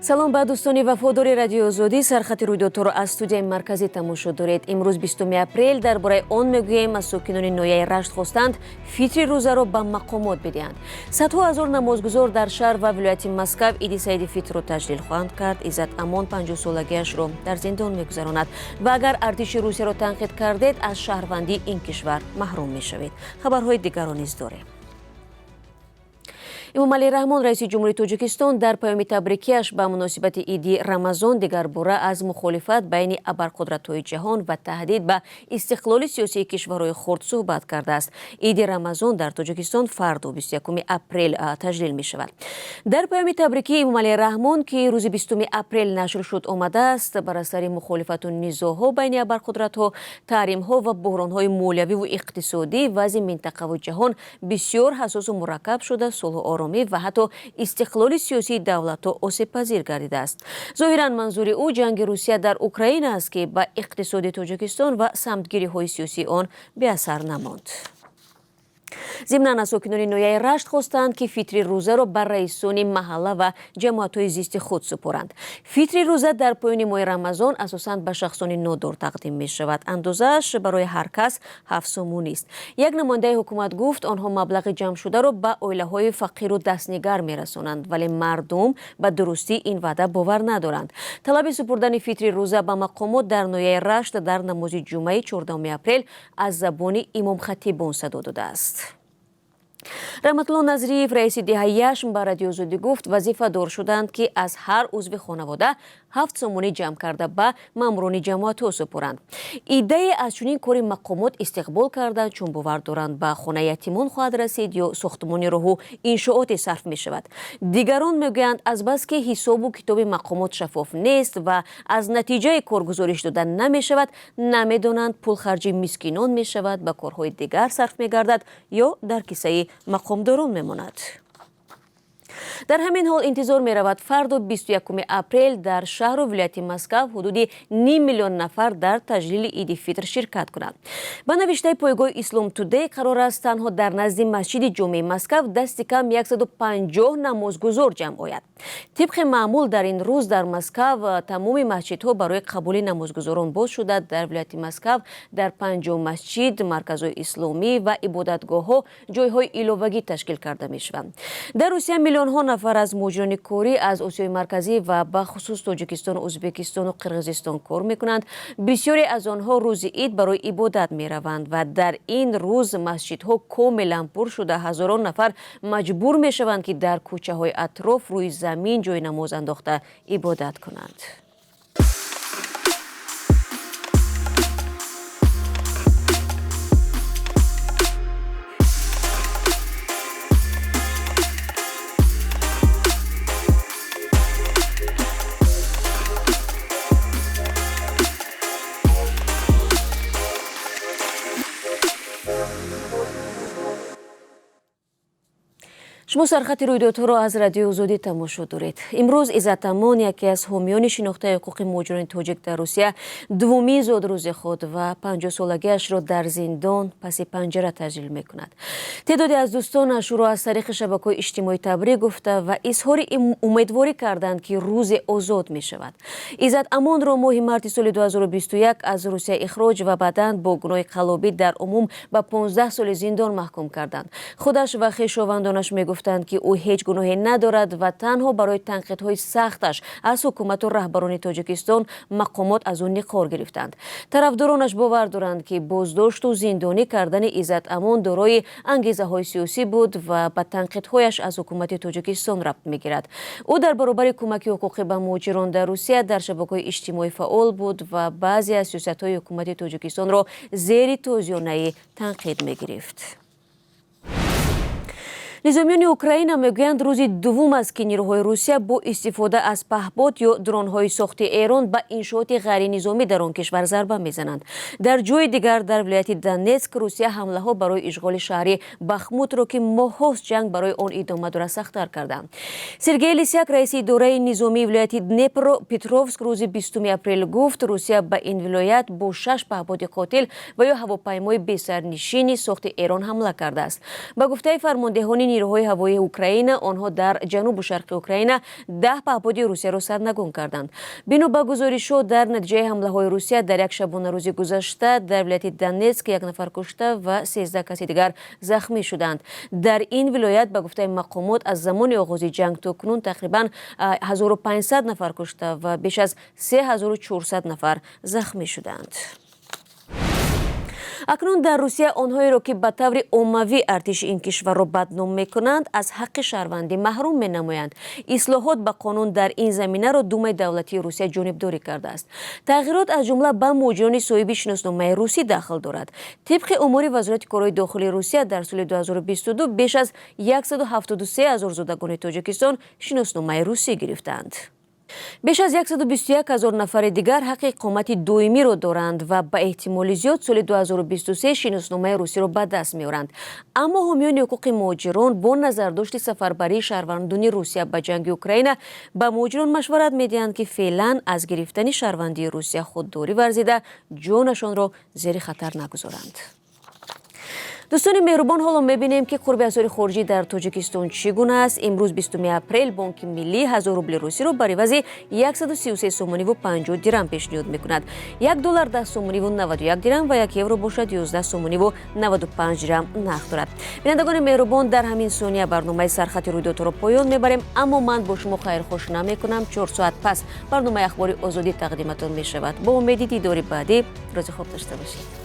Салом ба дӯстони вафодори Радиои Озодӣ. Сархати рӯйдодҳоро аз студияи марказӣ тамошо доред. Имрӯз 20 апрел дар бораи он мегӯем, аз сокинони ноҳияи Рашт хостанд фитри рӯзаро ба мақомот бидиҳанд. Садҳо ҳазор намозгузор дар шаҳр ва вилояти Москав иди саиди фитрро таҷлил хоҳанд кард. Иззат Амон 50-солагиашро дар зиндон мегузаронад. Ва агар артиши Русияро танқид кардед, аз шаҳрвандии ин кишвар маҳрум мешавед. Хабарҳои дигарро низ дорем. Эмомалӣ Раҳмон, раиси ҷумҳури Тоҷикистон, дар паёми табрикияш ба муносибати иди Рамазон дигарбора аз мухолифат байни абарқудратҳои ҷаҳон ва таҳдид ба истиқлоли сиёсии кишварҳои хурд суҳбат кардааст. Иди Рамазон дар Тоҷикистон фардо, 21 апрел, таҷлил мешавад. Дар паёми табрикии Эмомалӣ Раҳмон, ки рӯзи 20 апрел нашр шуд, омадааст: бар асари мухолифату низоъҳо байни абарқудратҳо, таҳримҳо ва буҳронҳои молиявиву иқтисодӣ вазъи минтақаву ҷаҳон бисёр ҳассосу мураккаб шуда, сулҳу оромӣ ва ҳатто истиқлоли сиёсии давлатҳо осебпазир гардидааст. Зоҳиран, манзури ӯ ҷанги Русия дар Украина аст, ки ба иқтисоди Тоҷикистон ва самтгириҳои сиёсии он беасар намонд. Зимнан, аз сокинони ноҳияи Рашт хостанд, ки фитри рӯзаро ба раисони маҳалла ва ҷамоатҳои зисти худ супоранд. Фитри рӯза дар поёни моҳи Рамазон асосан ба шахсони нодор тақдим мешавад. Андозааш барои ҳар кас 7 сомонист. Як намояндаи ҳукумат гуфт, онҳо маблағи ҷамъшударо ба оилаҳои фақиру дастнигар мерасонанд, вале мардум ба дурустии ин ваъда бовар надоранд. Талаби супурдани фитри рӯза ба мақомот дар ноҳияи Рашт дар намози ҷумъаи 14 апрел аз забони имомхатибон садо додааст. Раҳматулло Назриев, раиси деҳаи Яшм, ба Радиои Озодӣ гуфт, вазифадор шуданд, ки аз ҳар узви хонавода 7 сомонӣ ҷамъ карда, ба маъмурони ҷамоатҳо супоранд. Иддае аз чунин кори мақомот истиқбол карданд, чун бовар доранд, ба хонаи ятимон хоҳад расид ё сохтмони роҳу иншооте сарф мешавад. Дигарон мегӯянд, азбаски ҳисобу китоби мақомот шаффоф нест ва аз натиҷаи кор гузориш дода намешавад, намедонанд, пул харҷи мискинон мешавад, ба корҳои дигар сарф мегардад ё дар кисаи мақомдорон мемонад. Дар ҳамин ҳол, интизор меравад, фардо, 21 апрел, дар шаҳру вилояти Москав ҳудуди ним миллион нафар дар таҷлили иди фитр ширкат кунанд. Ба навиштаи пойгоҳи Ислом Тудей, қарор аст танҳо дар назди масҷиди ҷомеи Москав дасти кам 150 намозгузор ҷамъ ояд. Тибқи маъмул, дар ин рӯз дар Москав тамоми масҷидҳо барои қабули намозгузорон боз шуда, дар вилояти Москав дар 50 масҷид, марказҳои исломӣ ва ибодатгоҳҳо ҷойҳои иловагӣ ташкил карда мешаванд. Дар Русия миллионҳо нафар аз муҳоҷирони корӣ аз Осиёи Марказӣ ва бахусус Тоҷикистону Ӯзбекистону Қирғизистон кор мекунанд. Бисёре аз онҳо рӯзи ид барои ибодат мераванд ва дар ин рӯз масҷидҳо комилан пур шуда, ҳазорон нафар маҷбур мешаванд, ки дар кӯчаҳои атроф рӯи замин ҷои намоз андохта ибодат кунанд. Шумо сархати рӯйдодҳоро аз Радиои Озодӣ тамошо доред. Имрӯз Иззат Амон, яке аз ҳомиёни шинохтаи ҳуқуқи муҳоҷирони тоҷик дар Русия, дуввумин зодрӯзи худ ва 50-солагиашро дар зиндон паси панҷара таҷлил мекунад. Теъдоде аз дӯстонаш ӯро аз тариқи шабакаҳои иҷтимоӣ табрик гуфта ва изҳори умедворӣ карданд, ки рӯзе озод мешавад. Иззат Амонро моҳи марти соли 2021 аз Русия ихроҷ ва баъдан бо гуноҳи қаллобӣ дар умум ба 15 соли зиндон маҳкум карданд. Худаш ва хешовандонаш мегуфтанд, ки ӯ ҳеҷ гуноҳе надорад ва танҳо барои танқидҳои сахташ аз ҳукумату раҳбарони Тоҷикистон мақомот аз ӯ никор гирифтанд. Тарафдоронаш бовар доранд, ки боздошту зиндонӣ кардани Иззат Амон дорои ангезаҳои сиёсӣ буд ва ба танқидҳояш аз ҳукумати Тоҷикистон рабт мегирад. Ӯ дар баробари кӯмаки ҳуқуқӣ ба муҳоҷирон дар Русия дар шабакаҳои иҷтимоӣ фаъол буд ва баъзе аз сиёсатҳои ҳукумати Тоҷикистонро зери тозиёнаи танқид мегирифт. Низомиёни Украина мегӯянд, рӯзи дуввум аст, ки нирӯҳои Русия бо истифода аз паҳбод ё дронҳои сохти Эрон ба иншооти ғайринизомӣ дар он кишвар зарба мезананд. Дар ҷои дигар, дар вилояти Донетск, Русия ҳамлаҳо барои ишғоли шаҳри Бахмутро, ки моҳҳост ҷанг барои он идома дорад, сахттар карданд. Сергей Лисяк, раиси идораи низомии вилояти Днепропетровск, рӯзи 20 апрел гуфт, Русия ба ин вилоят бо шаш паҳбоди қотил ва ё ҳавопаймои бесарнишини сохти Эрон ҳамла кардааст. Ба гуфтаи фармондеҳони Нерӯҳои ҳавоии Украина, онҳо дар ҷанубу шарқи Украина 10 паҳподи Русияро сарнагун карданд. Бино ба гузоришҳо, дар натиҷаи ҳамлаҳои Русия дар як шабонарӯзи гузашта дар вилояти Донетск як нафар кушта ва 13 каси дигар захмӣ шуданд. Дар ин вилоят, ба гуфтаи мақомот, аз замони оғози ҷанг то кунун тақрибан 1500 нафар кушта ва беш аз 3400 нафар захмӣ шуданд. Акнун дар Русия онҳоеро, ки ба таври оммавӣ артиши ин кишварро бадном мекунанд, аз ҳаққи шаҳрвандӣ маҳрум менамоянд. Ислоҳот ба қонун дар ин заминаро Думаи давлатии Русия ҷонибдорӣ кардааст. Тағйирот аз ҷумла ба муҳоҷирони соҳиби шиносномаи русӣ дахл дорад. Тибқи омори Вазорати корҳои дохилии Русия, дар соли 2022 беш аз 173 ҳазор зодагони Тоҷикистон шиносномаи русӣ гирифтаанд. Беш аз 121 ҳазор нафари дигар ҳаққи иқомати доимиро доранд ва ба эҳтимоли зиёд соли 2023 шиносномаи русиро ба даст меоранд. Аммо ҳомиёни ҳуқуқи муҳоҷирон бо назардошти сафарбарии шаҳрвандони Русия ба ҷанги Украина ба муҳоҷирон машварат медиҳанд, ки феълан аз гирифтани шаҳрвандии Русия худдорӣ варзида, ҷонашонро зери хатар нагузоранд. Дӯстони меҳрубон, ҳоло мебинем, ки қурби асъори хориҷӣ дар Тоҷикистон чӣ гуна аст. Имрӯз, 20 апрел, Бонки Миллӣ 1000 рубли русиро бар ивази 133 сомониву 50 дирам пешниҳод мекунад. 1 доллар 10 сомониву 91 дирам ва 1 евро бошад 11 сомониву 95 дирам нарх дорад. Бинандагони меҳрубон, дар ҳамин сония барномаи «Сархати рӯйдодҳоро» поён мебарем, аммо ман бо шумо хайрхуш намекунам. 4 соат пас барномаи «Ахбори Озодӣ» тақдиматон мешавад. Бо умеди дидори баъдӣ, рӯзи хуб дошта бошед.